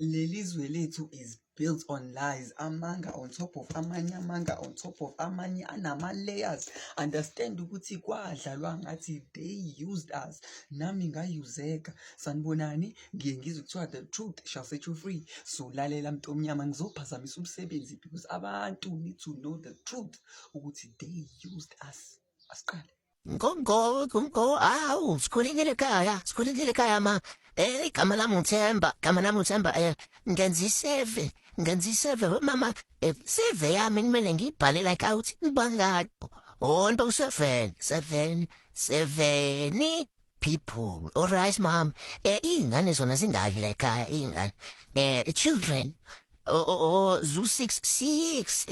Leli zwe lethu is built on lies, amanga on top of amanye amanga on top of amanye anama-layers. Understand ukuthi kwadlalwa ngathi, they used us. Nami ngayuzeka. Sanibonani, ngiye ngizwe kuthiwa the truth shall set you free. So lalela, mntomnyama, ngizophazamisa umsebenzi because abantu need to know the truth ukuthi they used us. Asiqale. Ngongo, ngongo, awu, sikhulekile ekhaya, sikhulekile ekhaya ma. Igama lami uThemba, igama lami uThemba, ngenza i-survey, ngenza i-survey, mama, survey yami kumele ngiyibhale like out, bangaki? Oh, nibo seven, seven, seven people. All right, mom. Iy'ngane zona zingaki la ekhaya, iy'ngane? Children. Oh, zu six, six,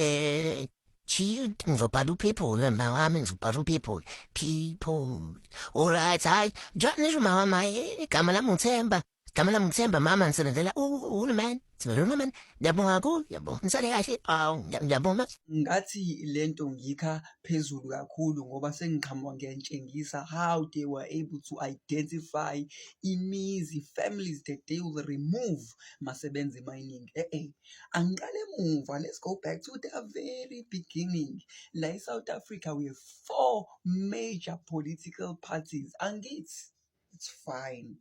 child, ngizobhala u-people, ma wami, ngizobhala u-people, people. All right, hayi, njengoba nisho ma wami, hayi, igama lami uThemba. Igama lami uThemba mama, ngisebenzela uhulumeni, ngisebenzela uhulumeni. Ngiyabonga kakhulu, ngiyabonga. Nisale kahle, awu, ngiyabonga. Ngathi lento ngikha phezulu kakhulu ngoba sengiqhamuka ngiyantshengisa how they were able to identify imizi, families that they will remove masebenza i-mining. Eh-eh, angiqale emuva, let's go back to the very beginning. La e-South Africa we have four major political parties, angithi? It's fine.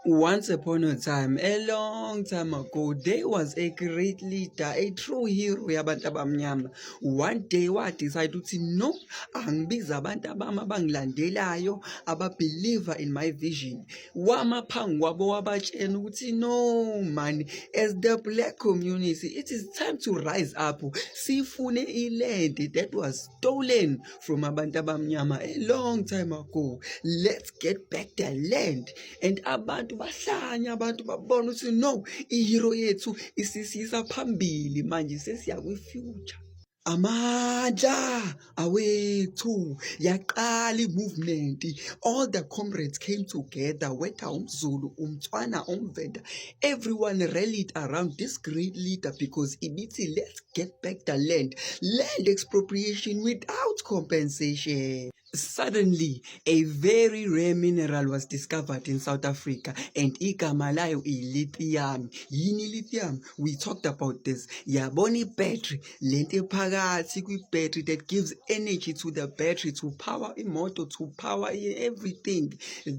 Once upon a time, a long time ago, there was a great leader, a true hero yabantu abamnyama. One day wa-decide ukuthi no, angibize abantu abami abangilandelayo, aba-believe in my vision. Wama phambi kwabo wabatshela ukuthi no man, as the black community, it is time to rise up. Sifune i-land that was stolen from abantu abamnyama a long time ago. Let's get back the land. And abantu bahlanya, abantu babona ukuthi no, i-hero yethu isisisa phambili manje, sesiya kwi-future. Amandla awethu, yaqala i-movement. All the comrades came together, whether umZulu, umTswana, umVenda, everyone rallied around this great leader because ibithi let's get back the land, land expropriation without compensation. Suddenly, a very rare mineral was discovered in South Africa and igama layo i-lithium. Yini lithium? We talked about this. Yabona i-battery, lento ephakathi kwi-battery that gives energy to the battery to power imoto, to power everything.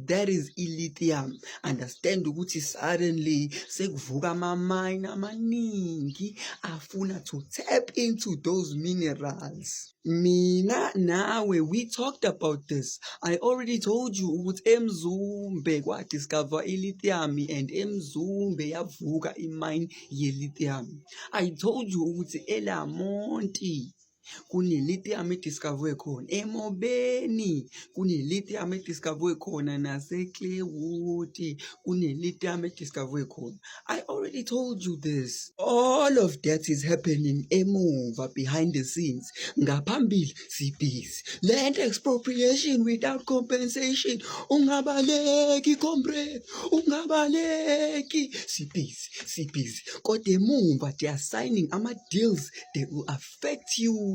That is i-lithium. Understand ukuthi suddenly sekuvuka ama-mine amaningi afuna to tap into those minerals. Mina nawe, we talked about this. I already told you ukuthi eMzumbe kwa-discover i-lithium and eMzumbe yavuka i-mine ye-lithium. I told you ukuthi eLamonti kune-lithium e-discover khona, eMobeni kune-lithium e-discover khona, nase-Clairwood kune-lithium e-discover khona. I already told you this. All of that is happening emuva, behind the scenes. Ngaphambili si-busy. Land expropriation without compensation. Ungabaleki comrade, ungabaleki. Si-busy, si-busy. Kodwa emumva they are signing ama deals that will affect you.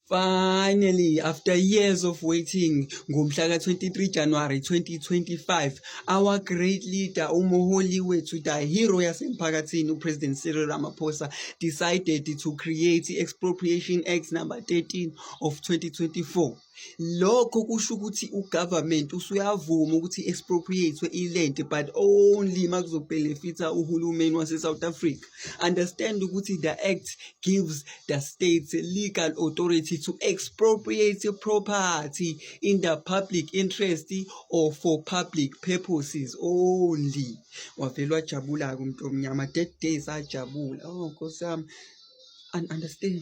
Finally, after years of waiting, ngomhla ka-23 January 2025, our great leader, umuholi wethu, the hero yasemphakathini, uPresident Cyril Ramaphosa, decided to create i-Expropriation Act number 13 of 2024. Lokho kusho ukuthi u-government usuyavuma ukuthi expropriate i-land, but only makuzo-benefit-a uhulumeni wase-South Africa. Understand ukuthi the act gives the state legal authority to expropriate property in the public interest or for public purposes only. Wavele wajabula-ke umuntu omnyama that day, sajabula. Oh Nkosi yami, and understand,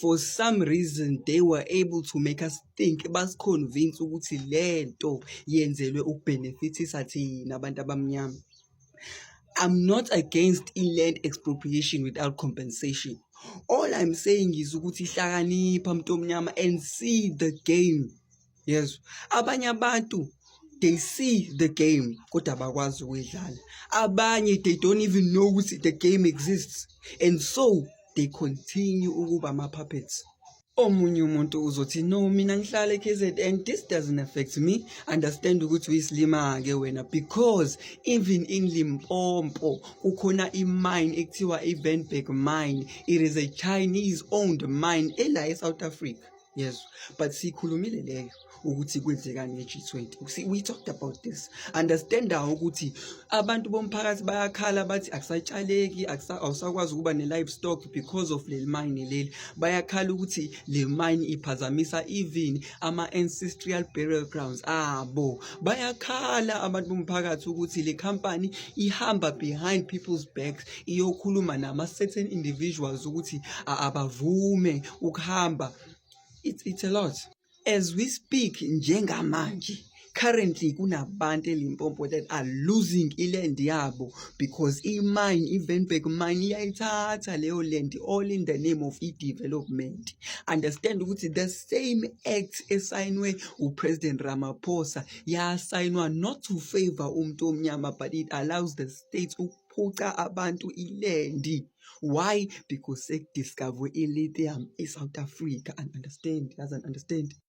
for some reason they were able to make us think, basi-convince ukuthi lento yenzelwe uku-benefit-isa thina abantu abamnyama. I'm not against i-land expropriation without compensation. All I'm saying is ukuthi hlakanipha, muntu omnyama, and see the game. Yes, abanye abantu, they see the game kodwa abakwazi ukuyidlala. Abanye, they don't even know ukuthi the game exists and so they continue ukuba ama-puppets. Omunye umuntu uzothi, "No, mina ngihlala e-KZN, this doesn't affect me." Understand ukuthi uyisilima-ke wena, because even in Limpopo kukhona i-mine ekuthiwa i-Venberg Mine. It is a Chinese owned mine ela e-South Africa. Yes, but sikhulumile leyo ukuthi kwenzekani nge-G20. See, we talked about this. Understand ukuthi abantu bomphakathi bayakhala, bathi akusatshaleki, awusakwazi ukuba ne-livestock because of leli mine leli. Bayakhala ukuthi le mine iphazamisa even ama-ancestral burial grounds abo. Bayakhala abantu bomphakathi ukuthi le company ihamba behind people's backs, iyokhuluma nama-certain individuals ukuthi abavume ukuhamba. It's a lot. As we speak njengamanje, currently kunabantu eLimpopo that are losing iland yabo because i-mine, i-Venberg Mine, iyayithatha leyo land all in the name of i-development. Understand ukuthi the same act esayinwe uPresident Ramaphosa yasayinwa not to favor umuntu omnyama, but it allows the state ukuphuca abantu iland. Why? Because sekudiscover i-lithium e-South Africa. And understand, doesn't understand.